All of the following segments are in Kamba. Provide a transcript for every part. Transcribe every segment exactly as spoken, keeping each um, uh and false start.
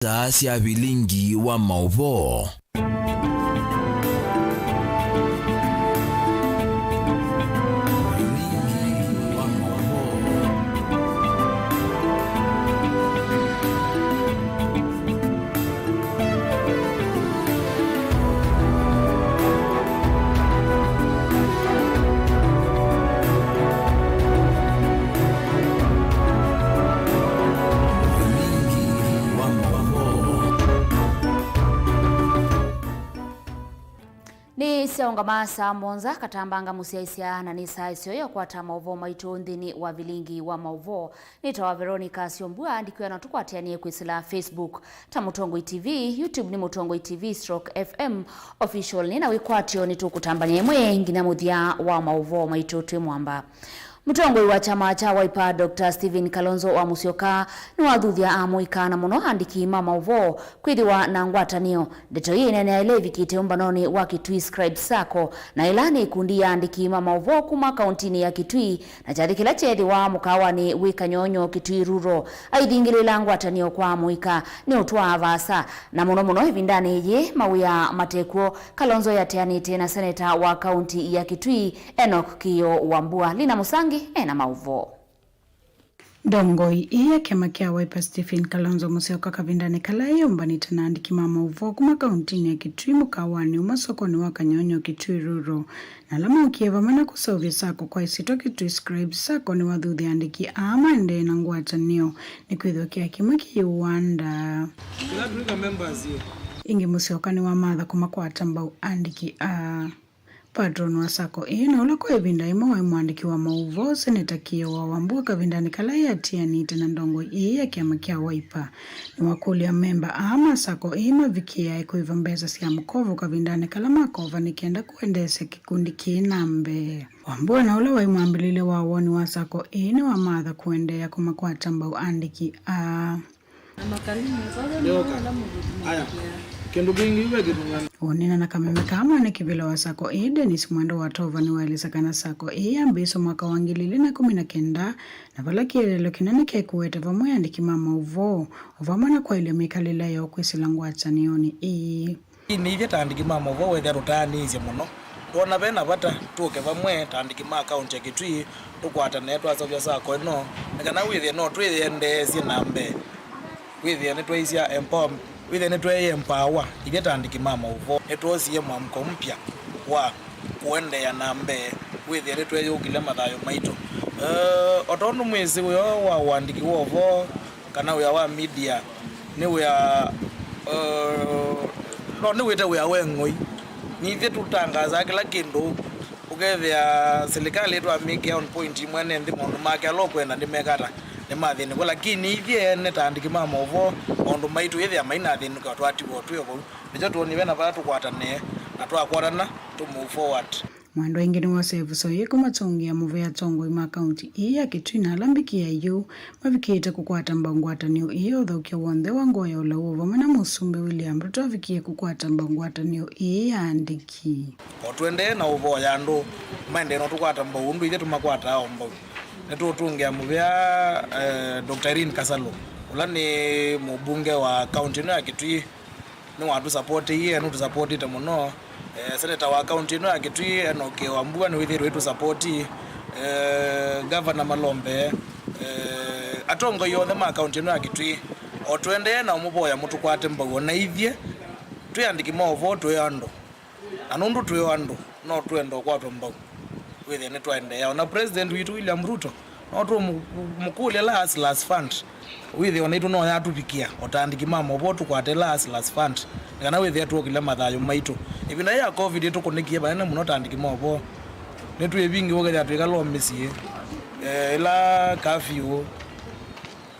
Saa sya vilingi wa maũvoo. Vilingi wa maũvoo. Nĩ syaũngama saa mũonza katambanga mũsyaĩsya, na nĩ saa ĩseo ya kũkwata maũvoo maitũ nthĩnĩ wa vilingi wa maũvoo. Nĩtawa Veronica Syombua, andĩki wĩa no tũkwatĩanĩe kwĩsĩla Facebook ta Mũtongoi T V, YouTube nĩ Mũtongoi T V stroke F M Official. Nĩ na wĩkwatyo nĩtũkũtambany'a ĩmwe nginya mũthya wa maũvoo maitũ twĩ mwamba. Mũtongoi wa kyama kya Wiper, Doctor Stephen Kalonzo wa Musyoka, nĩwathuthya amũika na mũno andĩki ma maũvoo kwĩthĩwa na ngwatanĩo. Ndeto ii ĩneenea ĩla ĩvikĩte ũmbanonĩ wa Kitui Scribes Sacco, na ĩla nĩ ikundi ya andĩki ma maũvoo kuma kauntinĩ ya Kitui, na kyathĩ kĩla kyeethĩwa mũkaawanĩ wĩ Kanyonyo, Kitui Rural. Aithingĩlĩĩla ngwatanĩo kwa amũika nĩ ũtwaa vaasa, na mũno mũno ĩvindanĩ yĩĩ mawĩa matekw'o. Kalonzo eatĩanĩte na seneta wa kaunti ya Kitui, Enoch Kĩĩo Wambua. Lina Mũsangi ena maũvoo. Ndongoi ĩĩ ya kyama kya Wiper Stephen Kalonzo Musyoka kavindanĩ kala eyũmbanĩte na andĩki ma maũvoo kuma kauntinĩ ya Kitui mũkaawanĩ ũmwe sokonĩ wa Kanyonyo, Kitui Rural, na ala mookie vamwe na kũseũvya sacco kwa ĩsyĩtwa Kitui Scribes Sacco nĩwathuthya andĩki aa maendee na ngwatanĩo nĩkwĩthĩwa kĩla kĩmwe kĩyĩũaa ndaa. Ĩngĩ Musyoka nĩwamatha kũmakwata mbau andĩki aa. Patron wa sacco ĩĩ, na ũla kwa ĩvinda yĩmwe waĩ mũandĩki wa maũvoo, Seneta Kĩĩo wa Wambua, kavindanĩ kala eatĩanĩte na ndongoi ĩĩ ya kyama kya Wiper, nĩwakũlya amemba aa ma sacco ĩĩ mavikĩae kũĩva mbesa sya mũkovo kavindanĩ kala makova nĩ kenda kũendeesya kĩkundi kĩĩ na mbee. Wambua, na ũla waĩ mwambĩlĩlya wa woni wa sacco ĩĩ, nĩwamatha kũendeea kũmakwata mbau andĩki aa. Nĩoka. Aya. Kĩndũ kĩngĩ ve kĩtung'ani. Ũneena na kameme kaa mwene kĩvĩla wa sacco ĩĩ, Dennis Mwenda wa Tova, nĩwaelesya kana sacco ĩĩ yambĩĩswe mwaka wa ngili ilĩ na ĩkũmi na kenda, na vala kĩeleelo kĩnene kekũete vamwe andĩki ma maũvoo, o vamwe na kwaĩlya mĩkalĩle yoo kwĩsĩla ngwatanĩonĩ ĩĩ. Nĩ ithyĩ ta andĩki ma maũvoo wethĩa tũtaanĩĩsye mũno. Twoona ve na vata tũke vamwe ta andĩki ma kaunti ya Kitui, tũkwatane twaseũvya sacco ĩno, nĩ kana wĩthĩe no twĩyendeesye na mbee, wĩthĩe nĩtwaisya empower, wĩthĩe nĩtweĩ empower ithyĩ ta andĩki ma maũvoo. Nĩtwoosie mwamko mpya wa kũendeea na mbee, wĩthĩe nĩtweyũkĩlya mathayũ maitũ. Eh, o tondũ mwĩsĩ wĩoo wa ũandĩki wa ũvoo, kana wĩa wa media nĩ wĩa, uh, no nĩwĩte wĩa we ng'oi. Nithyĩ tũtangasaa kĩla kĩndũ, ũkethĩa silikalĩ ĩtwamĩkĩa on point imwe nĩ nthĩ maũndũ make ala ũkwenda nĩmekata nĩmathĩnĩkwa, lakini ithyĩ ene ta andĩki ma maũvoo maũndũ maitũ ĩthĩa mainathĩnĩka twatiwa twĩ o vau. Nĩkyo twonie ve na vala tũkwatanĩe, na twakwatana tũ move forward. Mwendwa ĩngĩ nĩwoosa ĩvuso yĩĩ kũmatũngĩa mũvea atongoi ma kaunti ii ya Kitui na ala mbikĩa yu mavikĩĩte kũkwata mbau ngwatanĩo ii ya ũthaũkyo w'onthe wa ngoo ya ũlau, o vamwe na Mũsumbĩ William Ruto avikie kũkwata mbau ngwatanĩo ii ya andĩki. O tũendee na ũvoya andũ maendee na ũtũkwata mbau ũndũ ithyĩ tũmakwataa o mbau. Nĩtũũtũngĩa mũvea, eh, Doctor Irene Kasalu, ũla nĩ mũmbunge wa kaunti ĩno ya Kitui. Nĩwatũsapotĩie, nũtũsapotĩte mũno. Eh, seneta wa kaunti ĩno ya Kitui, Enoch Wambua, nĩwĩthĩĩtwe ĩtũsapoti. Eh, Gavana Malombe, eh, atongoi onthe ma kaunti ĩno ya Kitui, o tũendee na ũmũvoya mũtũkwate mbau. O na ithyĩ twĩ andĩki ma ũvoo, twĩ andũ. Na nũndũ twĩ o andũ, no twenda ũkwatwa mbau. Wĩthĩe nĩtwaendeea. O na President witũ William Ruto, no tũmũkũlya la Hustlers Fund. Wĩthĩe o naitũ no yatũvikĩa, o ta andĩki ma maũvoo tũkwate la Hustlers Fund, nĩ kana wĩthĩe twũkĩlya mathayũ maitũ. Ĩvinda yĩĩ ya covid ĩtũkũnĩkie vanene mũno ta andĩki ma ũvoo. Nĩtwĩvingiwe ũkethĩa twĩkala o mĩsyĩ, eh, ĩla curfew,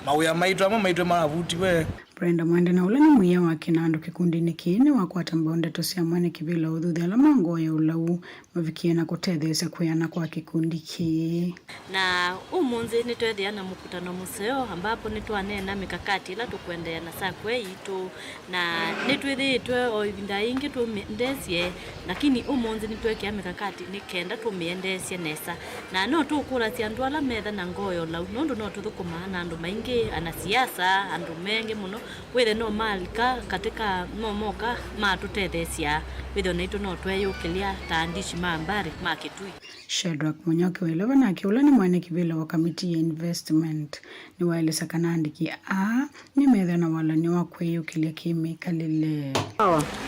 mawĩa maitũ amwe maitũ maavutiwe. Brenda Mwende, na ũla nĩ mwĩia wa kĩnandũ kĩkundinĩ kĩĩ, nĩwakwata mbau ndeto sya mwene kĩvĩla ũthuthya ala ma ngoo ya ũlau mavikie na kũtetheesya kwĩana kwa kĩkundi kĩĩ. Na ũmũnthĩ nĩtweethĩa na mũkutano mũseo, ambapo nĩtwaneena mikakati ĩla tũkwendeea na sakwe yitũ, na nĩtwĩthĩĩtwe o ĩvinda yĩngĩ tũmĩendesye, lakini ũmũnthĩ nĩtwekĩa mikakati nĩ kenda tũmĩendeesye nesa. Na no tũkũlasya andũ ala metha na ngoo ya ũlau, nũndũ no tũthũkũmaa na andũ maingĩ, anasiasa, andũ mengĩ mũno, Wĩthe no malika katĩ ka, no moka matũtetheesya, wĩthe o naitũ no tweyũkĩlya ta andishi ma mbari ma Kĩtui. Shadrack Mũnyoki wa Ilova nake, ũla nĩ mwene kĩvĩla wa kamiti ya investment, nĩwaelesya kana andĩki aa nĩmethĩwa na walany'o wa kwĩyũkĩlya kĩmĩkalĩle.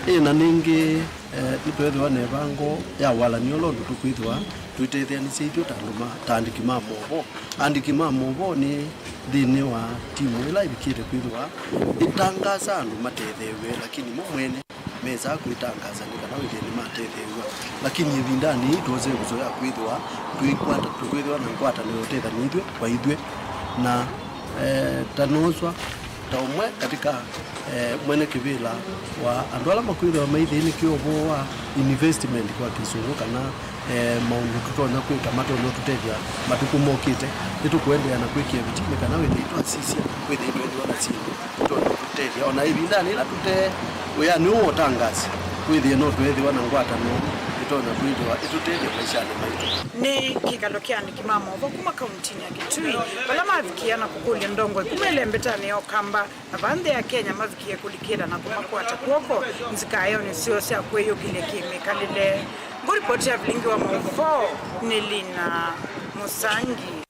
Ĩ na nĩngĩ, eh, nĩtweethĩwa na ĩvango ya walany'o ũla ũndũ tũkwĩthĩwa twĩtetheanĩsya ithyĩ ta andũ ma, ta andĩki ma maũvoo. Andĩki ma maũvoo nĩ nthĩnĩ wa timu ĩla ĩvikĩte kwĩthĩwa ĩtangaasa andũ matetheew'e, lakini mo mwene mesaa kwĩtangaasa nĩ kana wĩthĩe nĩmatetheew'a. Lakini ĩvindanĩ yĩĩ twosee kũsoya kwĩthĩwa twĩkwata, twĩthĩwa na ngwatanĩo ũtethanĩthw'e kwa ithyĩ. Na, eh, ta noswa ta ũmwe katika, eh, mwene kĩvĩla wa andũ ala makwĩthĩwa maithĩnĩkĩe ũvoo wa investment kwa Kĩsũngũ, kana, eh, maũndũ tũtonya kwĩka matonya ũtũtethya matukũ mokĩte. Nĩtũkũendeea na kwĩkĩa vitii nĩ kana wĩthĩe twasisya, wĩthĩe twethĩwa na syĩndũ itonya ũtũtethya. O na ĩvindanĩ yĩla tũte wĩanĩ ũũ wa ũtangaasi, wĩthĩe no tweethĩwa na ngwatanĩo ĩtonya kwĩthĩwa ĩtũtethya maishanĩ maitũ. Nĩ kĩkalo kya andĩki ma maũvoo kuma kauntinĩ ya Kitui, vala mavikĩa na kũkũlya ndongoi kuma ĩlembetanĩ ya Ũkamba na va nthĩ ya Kenya mavikie kũlikĩla na kũmakwata kw'oko nzikaĩonĩ syoo sya kwĩyũkĩlya kĩmĩkalĩle. Ngũripoti ya vilingi wa maũvoo nĩ Lina Mũsangi.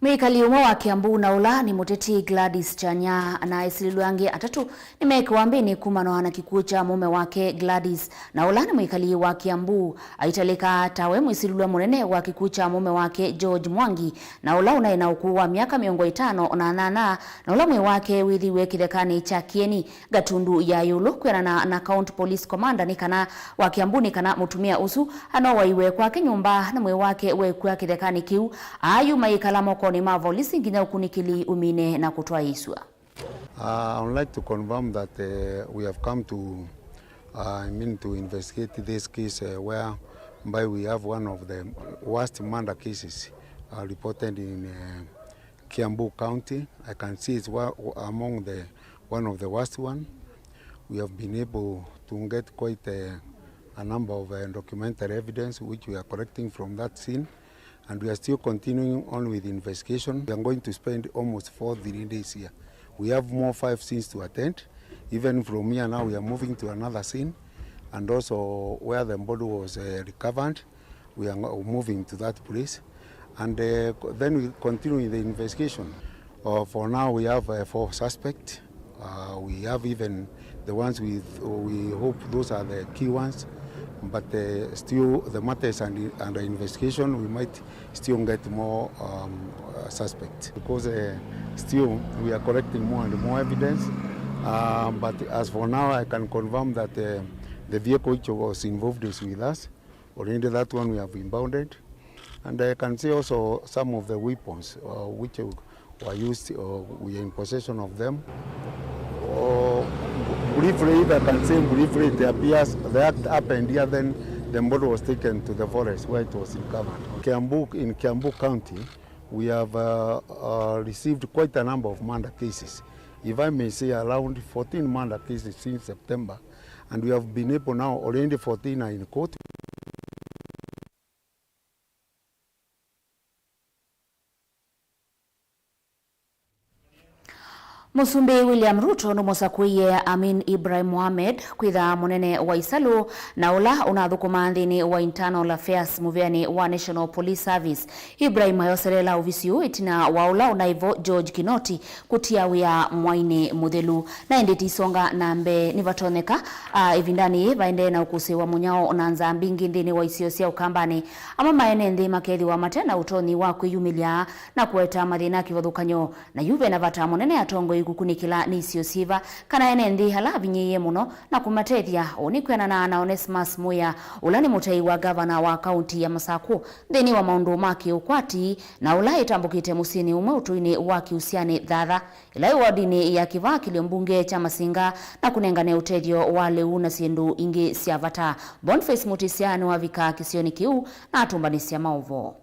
Mwĩkali ũmwe wa Kiambu na ũla nĩ mũteti Gladys Kyanya na esilĩlw'a angĩ atatũ nĩmeekĩwa mbĩnĩ kumana na kĩkw'ũ kya mũũme wake Gladys, na ũla nĩ mwĩkali wa Kiambu aitalĩka tawe mwĩsilĩlw'a mũnene wa kĩkw'ũ kya mũũme wake George Mwangi, na ũla ũnaĩ na ũkũũ wa myaka mĩongo ĩtano na nyanya, na ũla mwĩĩ wake wĩthĩiwe kĩthekanĩ kya Kieni, Gatundu ya ĩũlũ, kwĩanana na County Police Commander nĩ kana wa Kiambu nĩ kana mũtumĩa ũsu anowaiwe kwake nyũmba na mwĩĩ wake wekw'a kĩthekanĩ kĩu, ayu mayĩkala mokonĩ ma volisi nginya ũkunĩkĩli ũmine na kũtwaĩĩsw'a. Uh, I would like to confirm that, uh, we have come to, uh, I mean, to investigate this case, uh, whereby we have one of the worst murder cases, uh, reported in, uh, Kiambu County. I can see it's wa-, among the, one of the worst one. We have been able to get quite a, a number of, uh, documentary evidence which we are collecting from that scene, and we are still continuing on with the investigation. We are going to spend almost four, three days here. We have more five scenes to attend. Even from here now, we are moving to another scene, and also where the body was, uh, recovered. We are moving to that place, and, uh, co-, then we continue the investigation. Uh, for now, we have, uh, four suspects. Uh, we have even the ones we, we hope those are the key ones, but, uh, still the matter is under, under investigation. We might still get more, um, uh, suspects because, uh, still we are collecting more and more evidence. Uh, but as for now, I can confirm that, uh, the vehicle which was involved is with us. Already that one we have impounded. And I can say also some of the weapons, uh, which were used, uh, we are in possession of them. Uh, briefly, if I can say briefly, it appears the act happened here, then the body was taken to the forest where it was recovered. Kiambu, in Kiambu County, we have, uh, uh, received quite a number of murder cases. If I may say, around fourteen murder cases since September, and we have been able now, already fourteen are in court. Mũsumbĩ William Ruto nũmũsakũie Amin Ibrahim Mohamed kwĩtha mũnene wa isalũ na ũla ũnathũkũmaa nthĩnĩ wa Internal Affairs mũvĩanĩ wa National Police Service. Ibrahim ayoselela ovisi ũũ ĩtina wa ũla ũnaĩ vo George Kinoti kũtia wĩa mwainĩ mũthelu. Na ĩndĩ ti isonga na mbee, nĩvatonyeka, a, ĩvindanĩ yĩĩ vaendee na ũkũsĩĩwa mũnyao na nzaa mbingĩ nthĩnĩ wa isio sya Ũkambanĩ. Amwe ma ene nthĩ makethĩwa mate na ũtonyi wa kwĩyumĩlya na kũweta mathĩna kĩvathũkany'o, na yu ve na vata mũnene atongoi kũkunĩkĩla nĩ isio syĩva kana ene nthĩ ala avinyĩĩe mũno na kũmatethya. Ũũ nĩ kwĩanana na Onesmus Mwĩa, ũla nĩ mũtei wa ngavana wa kaunti ya Masakũ nthĩnĩ wa maũndũ ma kĩũkwati, na ũla ĩtambũkĩte mũsyĩnĩ ũmwe ũtũinĩ wa Kĩusianĩ Thatha, ĩla ĩ wodinĩ ya kĩvakĩlyo mbunge kya Masinga, na kũnengane ũtethyo wa lĩu na syĩndũ ingĩ sya vata. Boniface Mutisya nĩwavika kĩsionĩ kĩu na atũmbanĩsya maũvoo.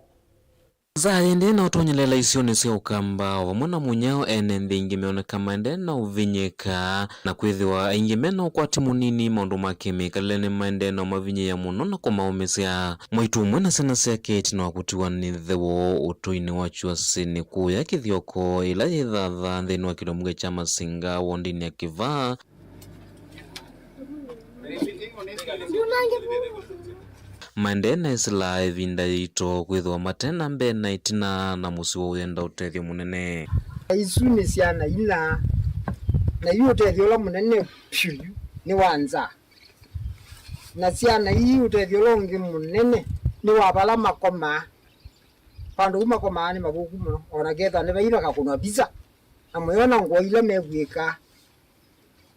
Nzaa yĩendee na ũtonyelela isionĩ sya Ũkamba, o vamwe na Mũnyao, ene nthĩ aingĩ meoneka maendee na ũvinyĩĩka, na kwĩthĩwa aingĩ me na ũkwati mũnini maũndũ ma kĩmĩkalĩle nĩmaendee na ũmavinyĩĩa mũno na kũmaũmĩsya. Mwaitũ ũmwe na syana syake ĩtina wa kũtiwa nĩ ĩthe woo ũtũinĩ wa Kyuasinĩ kũya Kĩthyoko, ĩla yĩ Thatha nthĩnĩ wa kĩlomita kya Masinga, wondinĩ ya Kĩvaa, maendee na ĩsĩla ĩvinda yĩito kwĩthĩwa mate na mbee na ĩtina, na mũsyĩ woo ũyenda ũtethyo mũnene. Isu nĩ syana ina, na yu ũtethyo ũla mũnene vyũ nĩ wa nzaa. Na syana ii ũtethyo ũla ũngĩ mũnene nĩ wa vala makomaa. Vandũ vu makomaa nĩ vathũku mũno, o na kethwa nĩ vai vakakũnwa visa, na mũyona ngũa ila mevw'ĩkaa.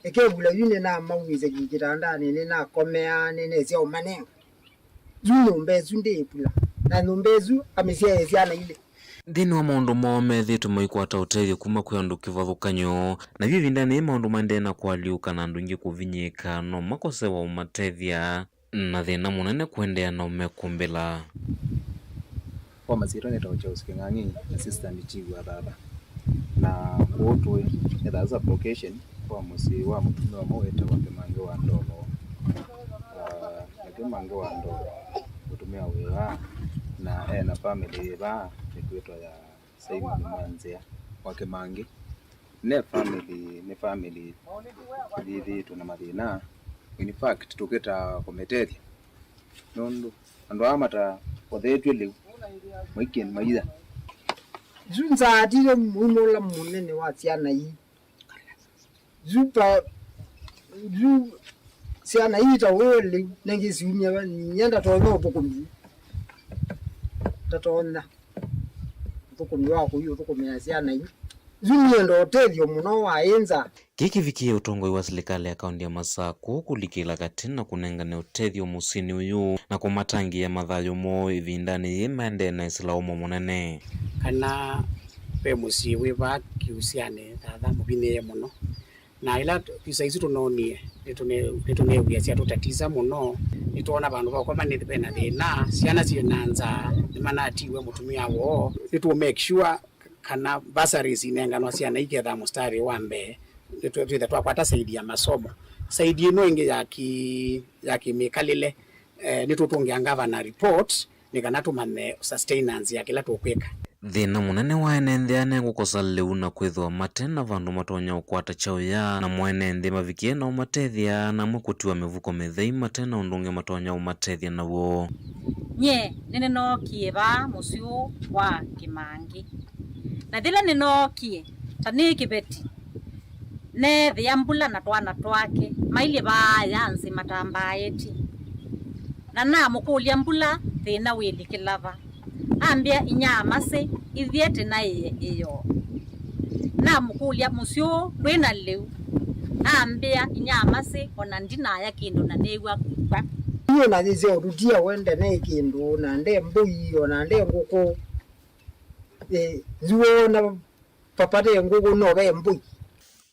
Ĩkevula yu nĩnamaumisye kĩtandanĩ, nĩnakomeaa, nĩnesya ũmanenga. Yu nyũmba ĩsu ndĩĩvula, na nyũmba ĩsu amĩsyaĩe syana ilĩ. Nthĩnĩ wa maũndũ moo methĩĩtwe maikwata ũtethyo kuma kwĩ andũ kĩvathũkany'o, na yu ĩvindanĩ yĩĩ maũndũ maendee na kũalyũka na andũ aingĩ kũvinyĩĩka, no makosewa ũmatethya, na thĩna mũnene kũendeea na ũmekumbĩla. Kwa masyĩtwa nĩtawa Charles Kĩng'ang'i, assistant chief wa Thatha. Na kũũ tũĩ nĩ Thatha sub-location kwa mũsyĩ wa mũtumĩa ũmwe wĩtawa Kĩmangĩ wa Ndolo. Ah, na Kĩmangĩ wa Ndolo mũtumĩa wĩ vaa, na e na family yĩ vaa ĩkwĩtwa ya Simon Mwanzĩa wa Kĩmangĩ. Ne family, nĩ family yĩthĩĩtwe na mathĩna. In fact, tũkĩta kũmĩtethya. Nũndũ andũ aa mataothetw'e lĩu, maikĩe maitha. Yu nzaatile mũimũ ũla mũnene wa syana ii. Yu pa, yu syana ii ta ũũ lĩu, nengĩ siumya va, nyie ndatonya ũthũkũmi. Ndatonya ũthũkũmi wa kũi ũthũkũmĩa syana ii. Yu nĩenda ũtethyo mũno wa ĩ nza. Kĩĩ kĩvikĩe ũtongoi wa silikalĩ ya kaũntĩ ya Masakũ kũlikĩla katĩ na kũnengane ũtethyo mũsyĩnĩ ũyũ na kũmatangĩĩa mathayũ moo ĩvindanĩ yĩĩ maendee na ĩsĩla ũmo mũnene. Kana ve mũsyĩ wĩ vaa kĩusyanĩ Thatha mũvinyĩĩe mũno, na ĩla visa isu tũnoonie nĩtũne-, nĩtũneew'ĩa syatũtatisa mũno. Nĩtwoona vandũ va ũkoma nĩ ve na thĩna, syana syĩ na nzaa, nĩmanatiwe mũtumĩa woo. Nĩtũ make sure kana bursaries inenganwa syana ikethaa mũstarĩ wa mbee, nĩtwĩ-, twĩthe twakwata saidi ya masomo. Saidi ĩno ĩngĩ ya ki-, ya kĩmĩkalĩle, eh, nĩtũtũngĩa ngavana report nĩ kana tũmanye sustenance ya kĩla tũkwĩka. Thĩna mũnene wa ene nthĩ aa nĩ kũkosa lĩu na kwĩthĩwa mate na vandũ matonya ũkwata kyaũ ya, na mwene nthĩ mavikie na ũmatethya, na amwe kũtiwa mĩvuko mĩthei mate na ũndũ ũngĩ matonya ũmatethya naw'o. Nyie nĩnĩnookie vaa mũsyĩ ũũ wa Kĩmangĩ. Na yĩla nĩnookie, ta nĩ kĩveti, neethĩa Mbula na twana twake mailyĩ vaaya nzĩ matambaaĩtye. Na namũkũlya Mbula thĩna wĩlikĩla va. Ambĩa, "Inyaa masĩ, ithyĩ tĩnaĩe ĩyoo." Namũkũlya, "Mũsyĩ ũũ ndwĩ na lĩu?" Ambĩa, "Inyaa masĩ, o na ndinaya kĩndũ na nĩĩw'a kũkw'a." Yu na yĩsya ũtũtia wende ne kĩndũ, na nde mbũi, o na nde ngũkũ. Ĩ, yu wona vapate ngũkũ no ve mbũi.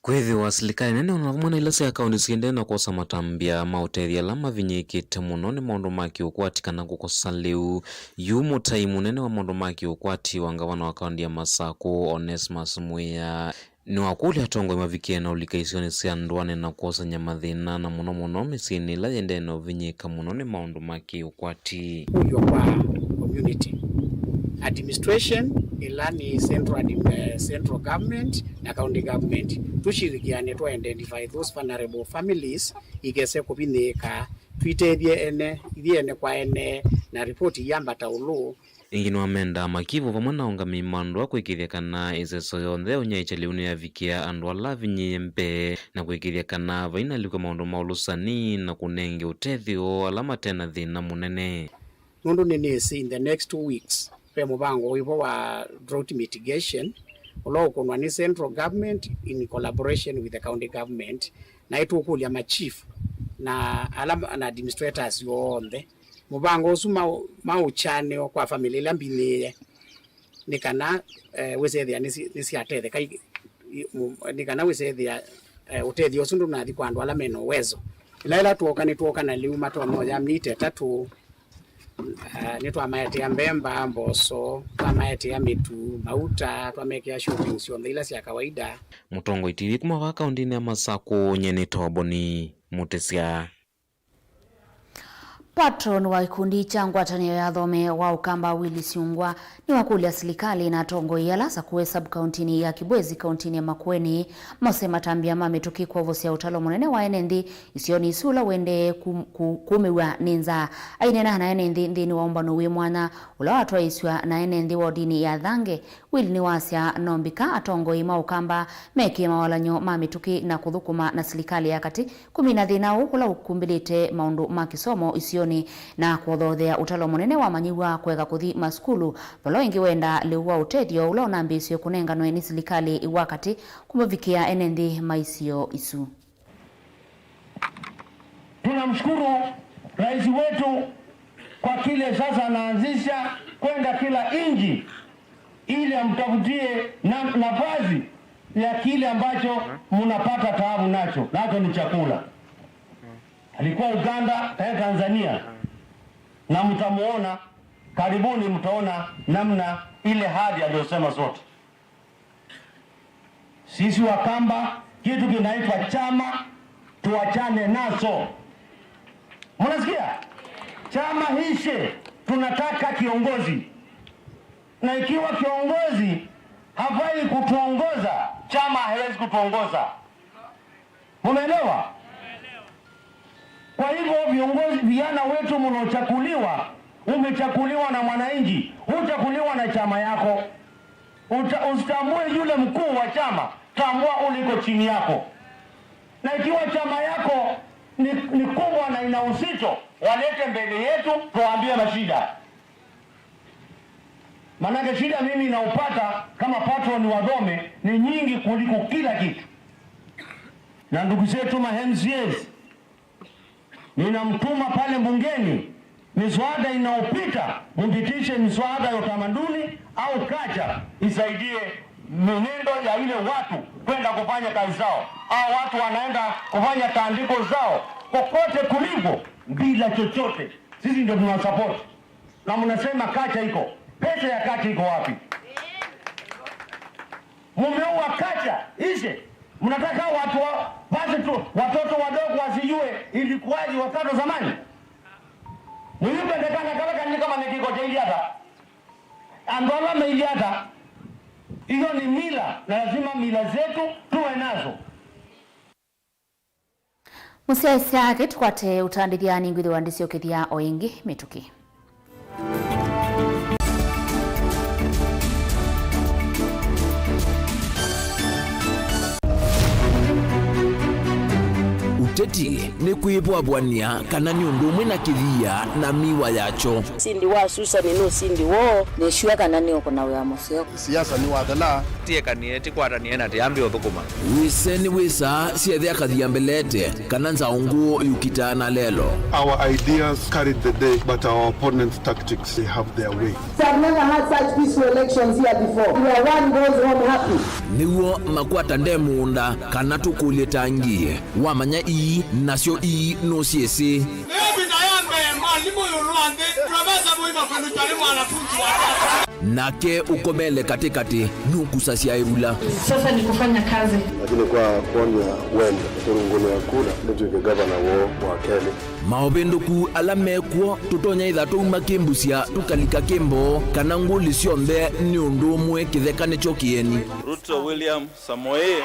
Kwĩthĩwa silikalĩ nene o na vamwe na ila sya kaũntĩ siendee na kwosa matambya ma ũtethya ala mavinyĩĩkĩte mũno nĩ maũndũ ma kĩũkwati kana kũkosa lĩu. Yu mũtai mũnene wa maũndũ ma kĩũkwati wa ngavana wa kaũntĩ ya Masakũ, Onesmus Mwĩa, nĩwakũlya atongoi mavikie na ũlika isionĩ sya ndũanĩ na kwosany'a mathĩna, na mũno mũno mĩsyĩnĩ ĩla yĩendee na ũvinyĩĩka mũno nĩ maũndũ ma kĩũkwati. Kũlyo kwa community, administration, ĩla nĩ central admi-, eh, central government na county government, tũshirikiane tũ identify those vulnerable families ikese kũvinyĩĩka, twitethye ene, ithyĩ ene kwa ene, na ripoti iyambata ũlũ. Ĩngĩ nĩwamendaa makivũ vamwe na aũngamĩi ma ndũa kwĩkĩĩthya kana ĩseso yonthe ya ũnyaĩĩkya lĩu nĩyavikĩa andũ ala avinyĩĩe mbee, na kwĩkĩĩthya kana vainalikwe maũndũ ma ũlũsani na kũnenge ũtethyo ala mate na thĩna mũnene. Nũndũ nĩnĩsĩ in the next two weeks, ve mũvango wĩvo wa drought mitigation, ũla ũkũnwa nĩ central government in collaboration with the county government, na ĩtũkũlya ma chief na ala ma-, na administrators onthe, mũvango ũsu mau-, maũkyanĩo kwa famĩlĩ ila mbinyĩĩe, nĩ kana, eh, wĩsethĩa nĩsi-, nĩsyatetheka i-, i-, mu-, nĩ kana wĩsethĩa, eh, ũtethyo ũsu ndũnathi kwa andũ ala mena ũwezo. Ĩla, ĩla twooka, nĩtwooka na lĩu matonya oya mita ĩtatũ, Ah, nĩtwamaetea mbemba, mboso, twamaetea mĩtu, mauta, twamekĩa shopping syonthe ila sya kawaida. Mũtongoi T V kuma vaa kaũntĩnĩ ya Masakũ, nyie nĩ Toboni Mũtĩsya. Patron wa gĩkundi kya ngwatanĩo ya athome wa Ũkamba Willis Yungwa nĩwakũlya silikalĩ na atongoi ala asakũe sub-kaũntĩnĩ ya Kibwezi kaũntĩnĩ ya Makueni mose matambya ma mĩtũkĩ kwovosya ũtalo mũnene wa ene nthĩ isionĩ isu ũla ũendee kum-, ku-, kumĩw'a nĩ nzaa. Aineena na ene nthĩ nthĩnĩ wa ũmbano wĩ mwanya ũla watwaĩĩsw'a na ene nthĩ wodinĩ ya Thange, Will nĩwasya no mbika atongoi ma Ũkamba mekĩe mawalany'o ma mĩtũkĩ na kũthũkũma na silikalĩ ya katĩ kũmina thĩna ũũ ũla ũkumbĩlĩte maũndũ ma kĩsomo isionĩ na kũthoothea ũtalo mũnene wa amanyĩw'a kũeka kũthi masukulu, vala ĩngĩ wenda lĩu wa ũtethyo ũla ũnambĩĩsw'e kũnenganwe nĩ silikalĩ wa katĩ kũmavikĩa ene nthĩ ma isio isu. Tunamshukuru rais wetu kwa kile sasa anaanzisha kwenda kila nchi ili amtafutie na-, nafasi ya kile ambacho mnapata taabu nacho, nacho ni chakula. Alikuwa Uganda, eh, Tanzania, na mtamuona karibuni, mtaona namna ile hadi aliyosema zote. Sisi Wakamba, kitu kinaitwa chama, tuachane naso. Mnasikia? Chama hishe, tunataka kiongozi. Na ikiwa kiongozi hafai kutuongoza, chama haiwezi kutuongoza. Mumeelewa? Kwa hivyo, viongozi, vijana wetu mnaochakuliwa, umechakuliwa na mwananchi, huchakuliwa na chama yako. Uta-, usitambue yule mkuu wa chama, tambua uliko chini yako. Na ikiwa chama yako ni, ni kubwa na ina uzito, walete mbele yetu, tuwaambie mashida. Manake shida mimi naupata kama patron wa Dome ni nyingi kuliko kila kitu. Na ndugu zetu ma M C As, ninamtuma pale bungeni, miswada inaopita, mpitishe miswada ya utamaduni au kacha isaidie mienendo ya ile watu kwenda kufanya kazi zao. Hao watu wanaenda kufanya tandiko zao kokote kuliko bila chochote. Sisi ndio tunawasupport. Na mnasema kacha iko. Pesa ya kacha iko wapi? Mumeua kacha ishe. Mnataka watu wa, basi tu, watoto wadogo wasijue ilikuwaje wakati wa zamani? Muyupe ndekana kala kanini kama nikiko cha Iliata. Andola ma Iliata. Hiyo ni mila, na lazima mila zetu tuwe nazo. Mũsyaĩĩsya, kĩtũkwate ũtandĩthya, nĩngwĩthĩwa ndĩsyokethya o ĩngĩ mĩtũkĩ. Ũteti nĩ kwĩvwavw'ania kana nĩ ũndũ ũmwe na kĩthia na mĩwa yakyo. Ũsindi wa Susan nĩ ũsindi woo. Nĩsw'a kana nĩũkũna wĩa mũseo. Siasa nĩwathela. Tiekanie, tikwatanĩe na tiambe ũthũkũma. Wĩse nĩ wĩsaa syethe akathia mbelete, kana nzaũ ngũũ yũkitaa na lelo. Our ideas carried the day, but our opponents' tactics, they have their way. I've never had such peaceful elections here before. Where one goes home happy. Nĩw'o makwata nde mũũnda, kana tũkũlye tangi. Wamanya ii, nasyo ii nũsyĩsĩ. Ĩvinda ya mbee, mwalimũ ĩũlũ wa nthĩ, Profesa Mũima Kũlutwa nĩ mwanafunzi wake. Nake ũkomele katĩkatĩ, nũkusasya ĩvula. Sasa ni kufanya kazi. Lakini kwa kuonia wendo, kũrũngũnĩa kura, nĩtw'ĩke gavana woo wa kelĩ. Maũvĩndũku ala mekw'o, tũtonya ĩtha tũuma kĩmbusya, tũkalika kĩmboo, kana ngũlĩ syonthe nĩ ũndũ ũmwe, kĩtheka nĩkyo kĩeni. Ruto William Samoei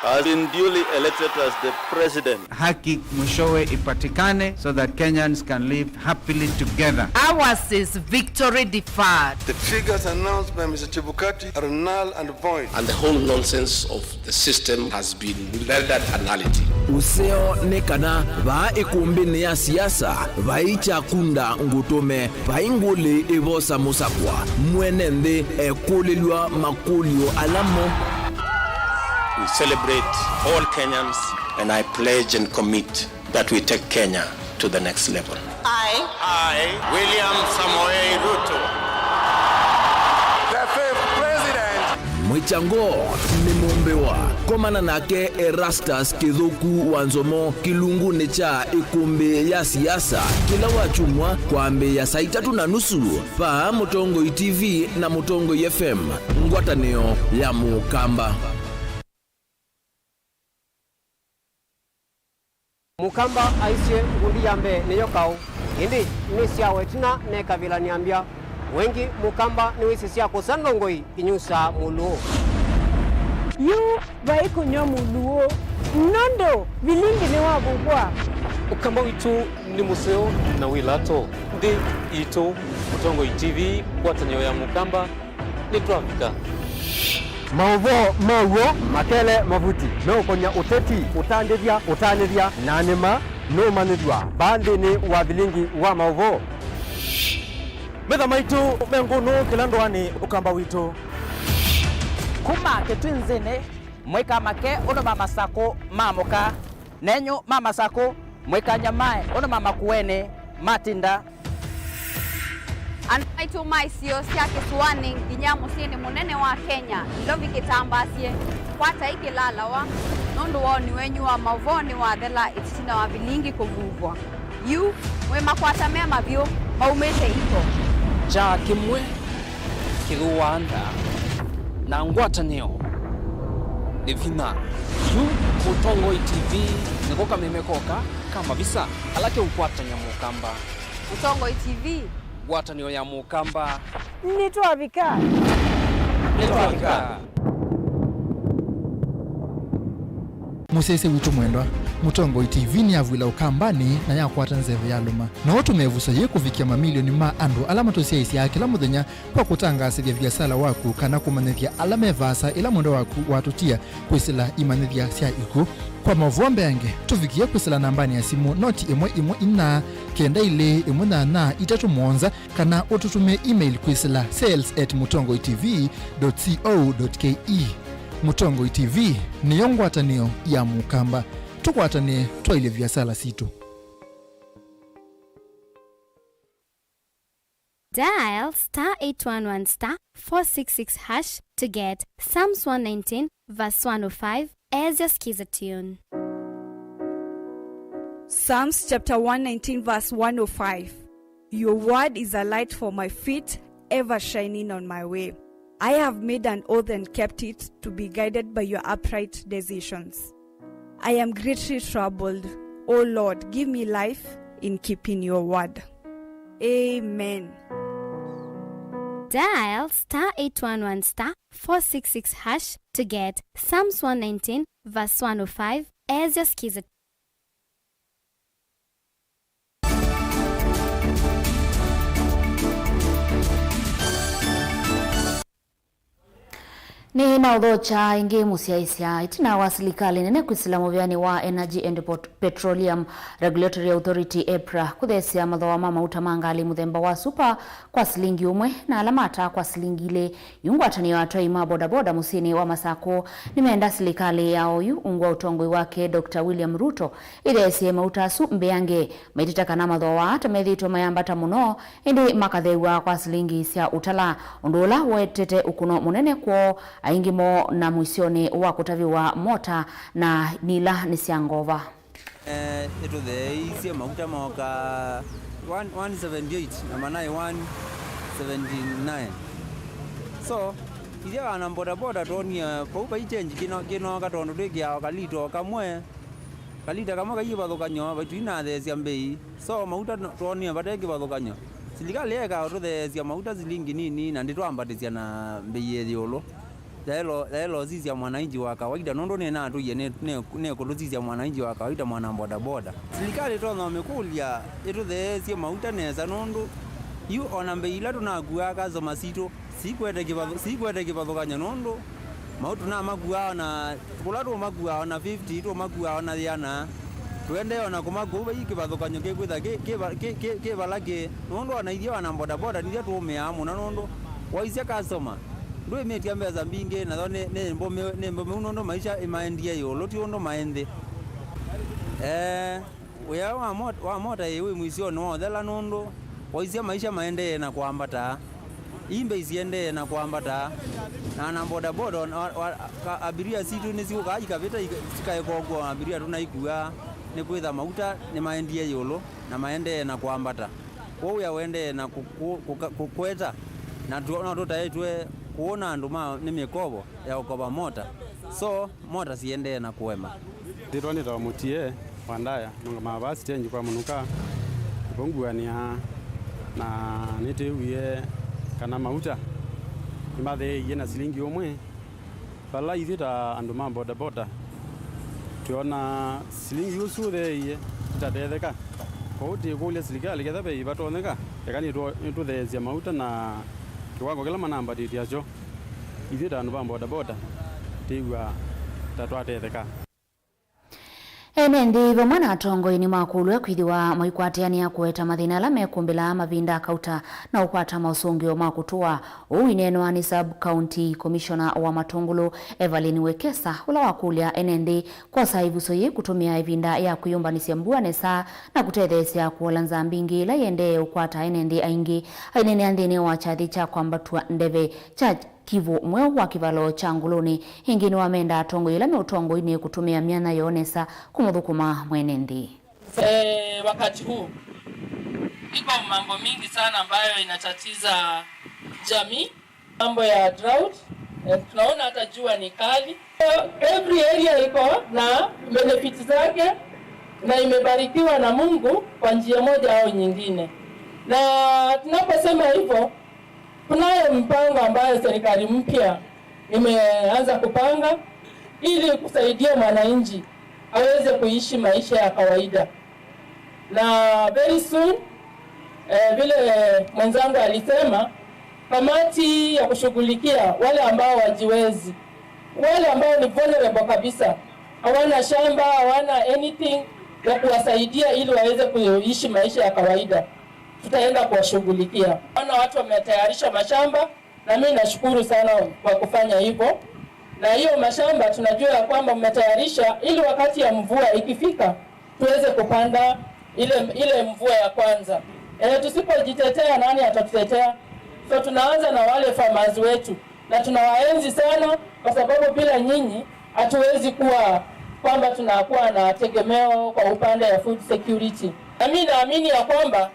has been duly elected as the president. Haki mwishowe ipatikane so that Kenyans can live happily together. Ours is victory deferred. The figures announced by Mister Chebukati are null and void. And the whole nonsense of the system has been rendered a nullity. Ũseo nĩ kana vaa ĩkũmbĩnĩ ya siasa vai kyakunda ngũtũme. Vai ngũlĩ ĩvosa mũsakwa, mwene nthĩ ekũlĩlw'a makũlyo ala mo. We celebrate all Kenyans, and I pledge and commit that we take Kenya to the next level. I, I, William Samoei Ruto, the fifth president. Chango nĩ mũmbĩwa. Komana nake Erastus Kĩthũku wa Nzomo kĩlungunĩ kya ĩkũmbĩ ya siasa kĩla wakyumwa kwambĩĩa saa itatũ na nusu vaa Mũtongoi T V na Mũtongoi F M, ngwatanĩo ya Mũkamba. Mũkamba aisye, ngundi ya mbee nĩyo kaũ, ĩndĩ nĩ syawa ĩtina nekavilany'a mbya. Wengĩ Mũkamba nĩwĩsĩ sya kũsa ndongoi inyusaa Mũlũũ. Yu vai kũnyw'a Mũlũũ, nũndũ vilingi nĩwavuvwa. Ũkamba witũ nĩ mũseo na wĩ lato. Nthĩ yitũ, Mũtongoi T V, ngwatanĩo ya Mũkamba. Nĩtwavika. Maũvoo ma w'o makele mavuti meũkony'a ũteti, ũtandĩthya, ũtanĩthya, na nĩma nũũmanyĩthw'a vaa nthĩnĩ wa vilingi wa maũvoo. Metha maitũ me ngũnũ kĩla ndũanĩ Ũkamba witũ. Kuma Kĩtwinzĩnĩ, mũikamake ũndũ ma Masakũ maamũka. Nenyu ma Masakũ, mũikanyamae ũndũ ma Makueni matinda. Andũ maitũ ma isio sya kĩsũanĩ nginya mũsyĩnĩ mũnene wa Kenya, Nairobi kĩtambaasye, kwatai kĩlalawa, nũndũ woni wenyu wa maũvoo nĩwathela ĩtina wa vilingi kũvuvwa. Yu, mwĩ makwata me mavyũ maumĩte iko. Kyaa kĩmwe kĩthũaa nda, na ngwatanĩo nĩ vinya. Yu Mũtongoi T V nĩko kameme koka ka mavisa ala keũkwatany'a Mũkamba. Mũtongoi T V. Ngwatanĩo ya Mũkamba. Nĩtwavika. Nĩtwavika. Mũsyaĩĩsya witũ mwendwa, Mũtongoi T V nĩyavw'ĩla Ũkambanĩ na yakwata nzeve yalũma. No ũtũme ĩvuso yĩĩ kũvikĩa mamilioni ma andũ ala matũsyaĩĩsyaa kĩla mũthenya kwa kũtangaasĩthya viasala waku kana kũmanyĩthya ala me vaasa ĩla mwendwa waku watũtia kwĩsĩla imanyĩthya sya ikw'ũ. Kwa maũvoo mbeange, tũvikĩe kwĩsĩla nambanĩ ya simũ noti ĩmwe ĩmwe inya, kenda ilĩ, ĩmwe nyanya, itatũ mũonza, kana ũtũtũmĩe email kwĩsĩla sales at mũtongoi T V dot co dot K E. Mũtongoi T V nĩyo ngwatanĩo ya Mũkamba. Tũkwatanĩe twaĩlye viasala sitũ. Dial star eight one one star four six six hash to get Psalms one nineteen verse one oh five as your skiza tune. Psalms chapter one nineteen verse one oh five. Your word is a light for my feet, ever shining on my way. I have made an oath and kept it, to be guided by your upright decisions. I am greatly troubled. O Lord, give me life in keeping your word. Amen. Dial star eight one one star four six six hash to get Psalms one nineteen verse one oh five as your skiza. Nĩnaũthokya ĩngĩ mũsyaĩĩsya. Ĩtina wa silikalĩ nene kwĩsĩla mũvĩanĩ wa Energy and Pot-, Petroleum Regulatory Authority, EPRA, kũtheesya mathooa ma mauta ma ngalĩ mũthemba wa Super kwa silingi ũmwe na ala ma taa kwa silingi ilĩ, yu ngwatanĩo ya atwai ma bodaboda mũsyĩnĩ wa Masakũ nĩmeenda silikalĩ ya oyu ungu wa ũtongoi wake Doctor William Ruto ĩtheesye mauta asu mbeange. Maitĩte kana mathooa aa ta methĩĩtwe mayambata mũno, ĩndĩ makatheew'a kwa silingi sya ũtala, ũndũ ũla ũetete ũkũno mũnene kwoo, aingĩ moo na mũisyonĩ wa kũtavĩwa mota na nĩ ila nĩ sya ngova. Eh, ĩtũtheeisye mauta mooka one, one seventy eight na manaĩ one seventy nine. So, ithyĩ ana bodaboda twonie vau vai change kĩno-, kĩnooka tondũ twĩkĩaa o kalita o kamwe. Kalita kamwe kaivathũkany'o, vai tũinatheesya mbei. So, mauta no-, twonie vate kĩvathũkany'o. Silikalĩ yaĩka ũtũtheesya mauta silingi nini na ndĩtwambatĩsya na mbei yĩ ĩũlũ. Yaĩlo-, yaĩlosisya mwananchi wa kawaida, nũndũ nĩnatũie nĩ, nĩ, nĩkũtũsisya mwananchi wa kawaida, mwana bodaboda. Silikalĩ ĩtonya ũmĩkũlya ĩtũtheesye mauta nesa, nũndũ yu ona mbei ila tũnakuaa customer sitũ, Sikwete kĩvathũ-, sikwete kĩvathũkany'o nũndũ mauta tũnamakuaa ona, kũla tũmakuaa ona fifty, tũmakuaa ona yĩana. Tũendee ona kũmakua vai kĩvathũkany'o kĩkwĩtha kĩ, kĩ, kĩ, kĩ, kĩ vala kĩ. Nũndũ ona ithyĩ ana bodaboda nithyĩ tũũmĩaa mũno nũndũ waisya customer, ndwĩmĩtya mbesa mbingĩ, nayo nĩ, nĩ mbũmĩu, nĩ mbũmĩu nũndũ maisha ĩmaendie ĩũlũ, ti ũndũ maĩ nthĩ. Ee. Wĩa wa mot-, wa mota ĩĩ wĩ mwisyonĩ wa ũthela nũndũ waisye maisha maendee na kwambata. Ii mbei siendee na kwambata, na ana bodaboda, o na, wa, wa, ka, abiria sitũ nĩsiũkaa ikavĩta ika-, sikaeka ũkw'o, abiria tũnaikua, nĩkwĩtha mauta nĩmaendie ĩũlũ na maendee na kwambata. Kwoou wĩa ũendee na kũ-, kũ-, kũka-, kũkweta, na tũ-, no tũtaĩtwe kũũ na andũ ma, nĩ mĩkovo ya ũkova mota. So, mota siendee na kũema. Nĩtwa nĩtawa Mũtie wa Ndaya, nũngamaa vaa sitenji kwa mũnuka, nĩvo nguanĩaa, na nĩtwĩwie kana mauta nĩmatheeie na silingi ũmwe, vala ithyĩ ta andũ ma bodaboda twĩona silingi ũsu ũtheeie tũtatetheka. Kwoou twĩkũlya silikalĩ ketha ve ivatonyeka, eka nĩtũ-, nĩtũtheesye mauta na kĩwango kĩla manambatĩtye nakyo. Ithyĩ ta andũ ma bodaboda twĩw'aa ta twatetheka. Ene nthĩ vamwe na atongoi nĩmakũlw'a kwĩthĩwa maikwatĩanĩa kũweta mathĩna ala mekũmbĩlaa mavinda akauta na ũkwata maũsũngĩo ma kũtũa. Ũu ineenwa nĩ Sub County Commissioner wa Matũngũlũ, Evelyn Wekesa, ũla wakũlya ene nthĩ kwosa ĩvuso yĩĩ kũtũmĩa ĩvinda ya kwĩyũmbanĩsya mbua nesa na kũtetheesya kũola nzaa mbingĩ ĩla ĩendee ũkwata ene nthĩ aingĩ. Aineenea nthĩnĩ wa kyathĩ kya kwambatw'a ndeve kya Kĩw'ũ mweũ wa kĩvalo kya Ngũlũnĩ. Ĩngĩ nĩwamenda atongoi ala me ũtongoinĩ kũtũmĩa myanya yoo nesa kũmũthũkũma mwene nthĩ. Eh, wakati huu iko mambo mingi sana ambayo inatatiza jamii, mambo ya drought, eh, tunaona hata jua ni kali. Every area iko na benefits zake na imebarikiwa na Mungu kwa njia moja au nyingine. Na tunaposema hivyo, kunayo mpango ambayo serikali mpya imeanza kupanga ili kusaidia mwananchi aweze kuishi maisha ya kawaida. Na very soon, eh, vile mwenzangu alisema, kamati ya kushughulikia wale ambao wajiwezi, wale ambao ni vulnerable kabisa, hawana shamba, hawana anything ya kuwasaidia ili waweze kuishi maisha ya kawaida, tutaenda kuwashughulikia. Naona watu wametayarisha mashamba, na mimi nashukuru sana kwa kufanya hivyo. Na hiyo mashamba tunajua ya kwamba mmetayarisha ili wakati ya mvua ikifika, tuweze kupanda ile, ile mvua ya kwanza. E, tusipojitetea, nani atatutetea? So tunaanza na wale farmers wetu, na tunawaenzi sana kwa sababu bila nyinyi hatuwezi kuwa kwamba tunakuwa na tegemeo kwa upande ya food security. Na mimi naamini ya kwamba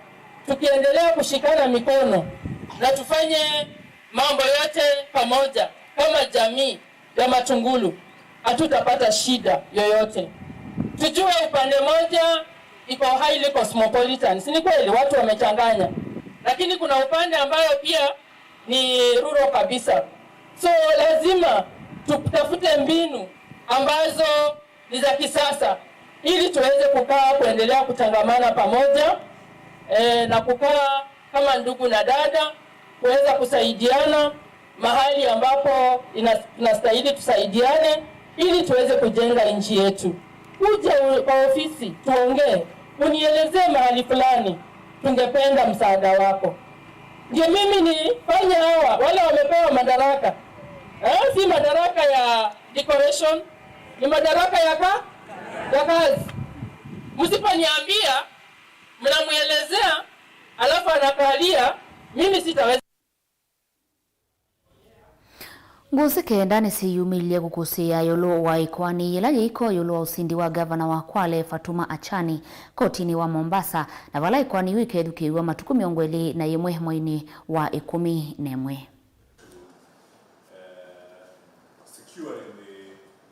tukiendelea kushikana mikono na tufanye mambo yote pamoja kama jamii ya Matungulu, hatutapata shida yoyote. Tujue upande moja iko highly cosmopolitan, si ni kweli? Watu wamechanganya, lakini kuna upande ambayo pia ni rural kabisa. So lazima tutafute mbinu ambazo ni za kisasa ili tuweze kukaa, kuendelea kutangamana pamoja, eh, na kukaa kama ndugu na dada, kuweza kusaidiana mahali ambapo ina-, inastahili tusaidiane ili tuweze kujenga nchi yetu. Uje u-, kwa ofisi tuongee, unielezee mahali fulani tungependa msaada wako. Ndio mimi nifanye hawa, wale wamepewa madaraka. Eh, si madaraka ya decoration, ni madaraka ya ka-, ya kazi. Msiponiambia, mnamwelezea, alafu anakalia, mimi sitaweza. Ngũsĩ kenda nĩsyĩyumĩlye kũkũsĩĩa ĩũlũ wa ĩkoani yĩla yĩiko ĩũlũ wa ũsindi wa ngavana wa Kwale Fatuma Achani kotinĩ wa Mombasa, na vala ĩkoani yĩu ĩkethukĩĩw'a matukũ mĩongo ĩlĩ na yĩmwe mweinĩ wa ĩkũmi na ĩmwe. Securing the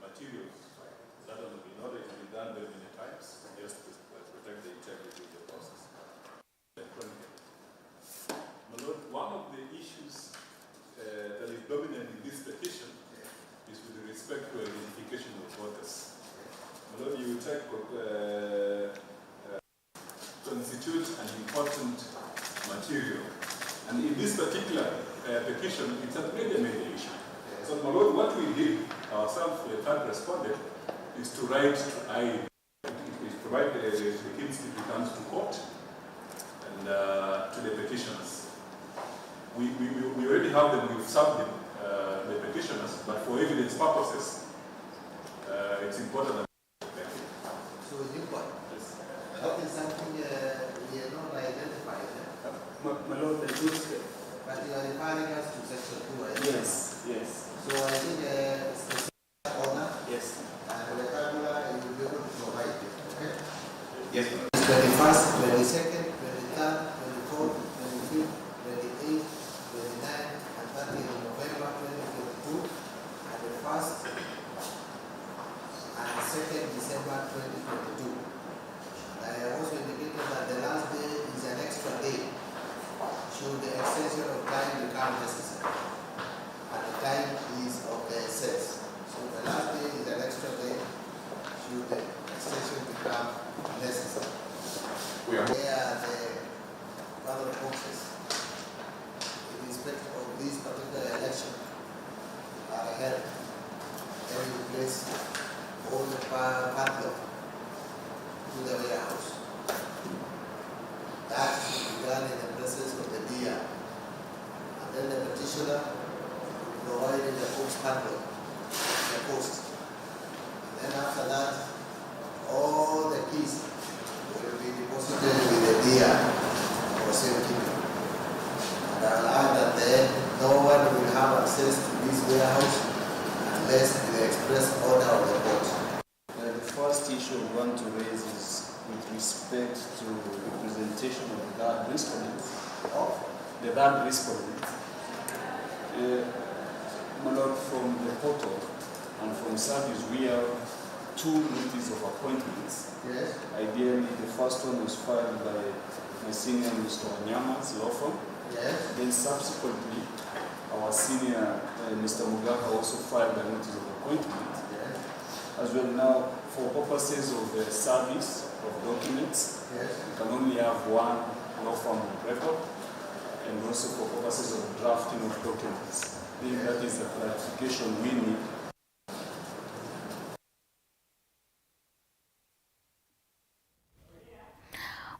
materials, that has been already been done very many times, just to protect the integrity of the process. My Lord, one of the issues, uh, that is dominant in this petition is with respect to identification of voters. My Lord, you take, uh, uh, constitute an important material. And in this particular, uh, petition, it's a major, major issue. So, my Lord, what we did ourselves, the third respondent, is to write to I E. It, it provides the, the kids it returns to court and, uh, to the petitioners. We, we, we, we already have them, we've served them, uh, the petitioners, but for evidence purposes, uh, it's important that. Thank you. So, in court, yes, that is something, uh, we have not identified, eh? My, my Lord, the truth, but You are referring us to section two, I think. Yes, yes. So I think, uh, it's the same corner. Yes. And rectangular, you will be able to provide it, okay? Yes, ma'am. Twenty-first, twenty-second, twenty-third, twenty-fourth, twenty-fifth, twenty-eighth, twenty-ninth, and thirtieth November twenty twenty-two, and the first and second December twenty twenty-two. And I have also indicated that the last day is an extra day, should the extension of time become necessary. And the time is of the essence. So the last day is an extra day, should the extension become necessary. We are Where the ballot boxes in respect of this particular election are held, then you place all the pa-, padlock to the warehouse. That should be done in the presence of the D R. And then the petitioner will provide the post padlock, the post. And then after that, all the keys will be deposited with the D R for safekeeping. And I'll add that then no one will have access to this warehouse unless with the express order of the court. Uh, the first issue I want to raise is with respect to representation of the third respondent. Of? The third respondent. Uh, my lord, from the portal and from service, we have two notice of appointments. Yes. Ideally, the first one was filed by my senior, Mister Wanyama's law firm. Yes. Then subsequently, our senior, uh, Mister Mugaha also filed a notice of appointment. Yes. As well now, for purposes of the service of documents, yes, we can only have one law firm on record, and also for purposes of drafting of documents. I think that is a clarification we need.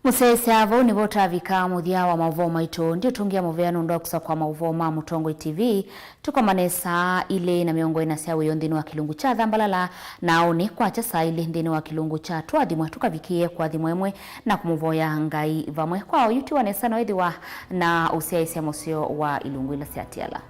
Mũsyaĩĩsya, vau nĩvo twavika mũthya wa maũvoo maitũ. Ndiũtũngĩa mũvea nũndũ wa kũsakwa maũvoo ma Mũtongoi T V. Tũkomane saa ilĩ na mĩongo ĩna sya wĩoo nthĩnĩ wa kĩlungu kya Thambalala, na aũnĩ kwakya saa ilĩ nthĩnĩ wa kĩlungu kya Tũathimwe, tũkavikĩĩe kũathimwa ĩmwe na kũmũvoya Ngai vamwe. Kwa oyu ti wa nesa no ĩthĩwa na ũsyaĩĩsya mũseo wa ilungu ila syatiala.